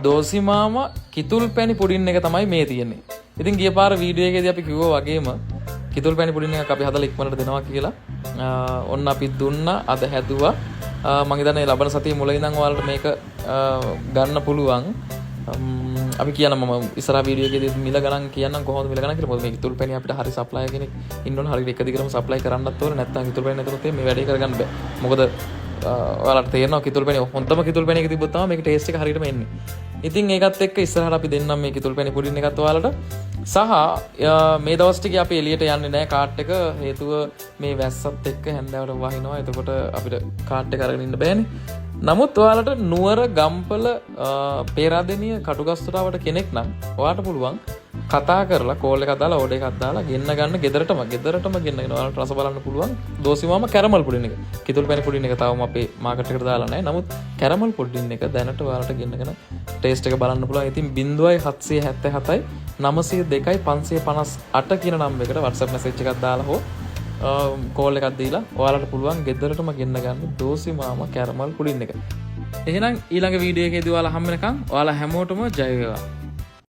දෝසිමාම කිතුල් පැණි පුඩින් එක තමයි මේ තියෙන්නේ. ඉතින් ගිය පාර වීඩියෝ එකේදී අපි කිව්වා වගේම කිතුල් පැණි පුඩින් එකක් අපි හදලා ඉක්මනට දෙනවා කියලා. ඔන්න අපි දුන්නා, අද හැදුවා. මං හිතන්නේ ලබන සතියේ මුල ඉඳන් ඔයාලට මේක ගන්න පුළුවන්. අපි කියන මම ඉස්සරහ වීඩියෝ එකේදී මිල ගණන් කියන්නම් කොහොමද මිල ගණන් කියලා. මොකද මේ කිතුල් පැණි අපිට හරි සප්ලයර් කෙනෙක් ඉන්න ඕන, හරියට එක දිගටම සප්ලයි කරන්නත් ඕන. නැත්නම් කිතුල් පැණි නැතුනොත් මේ වැඩේ කරගන්න බෑ. මොකද ඔයාලට තේරෙනවා කිතුල් පැණි, හොඳම කිතුල් පැණි එක තිබ්බොත් තමයි මේකේ ටේස්ට් එක හරියටම එන්නේ. ඉතින් ඒකත් එක්ක ඉස්සරහට අපි දෙන්නම් මේ කිතුල් පැණි පුඩින් එකත් ඔයාලට. සහ මේ දවස් ටිකේ අපි එළියට යන්නේ නැහැ කාට් එක. හේතුව මේ වැස්සත් එක්ක හැන්දෑවට වහිනවා. එතකොට අපිට කාට් එක අරගෙන ඉන්න බෑනේ. නමුත් ඔයාලට නුවර, ගම්පල, පේරාදෙනිය, කටුගස්තොටාවට කෙනෙක් නම් ඔයාට පුළුවන් කතා කරලා කෝල් එකක් දාලා ඕඩර් එකක් දාලා ගෙන්න ගන්න. ගෙදරටම ගෙදරටම ගෙන්නගෙන ඔයාලට රස බලන්න පුළුවන් දෝසිමාම කැරමල් පුඩින් එක. කිතුල් පැණි පුඩින් එක තවම අපේ මාකට් එකට දාලා නැහැ. නමුත් කැරමල් පුඩින් එක දැනට ඔයාලට ගෙන්නගෙන ටේස්ට් එක බලන්න පුළුවන්. ඉතින් 0777 902 558 කියන නම්බර් එකට WhatsApp message එකක් දාලා හෝ කෝල් එකක් දීලා ඔයාලට පුළුවන් ගෙදරටම ගෙන්න ගන්න දෝසිමාම කැරමල් පුඩින් එක. එහෙනම් ඊළඟ වීඩියෝ එකේදී ඔයාලා හම්බ වෙනකන් ඔයාලා හැමෝටම ජය වේවා.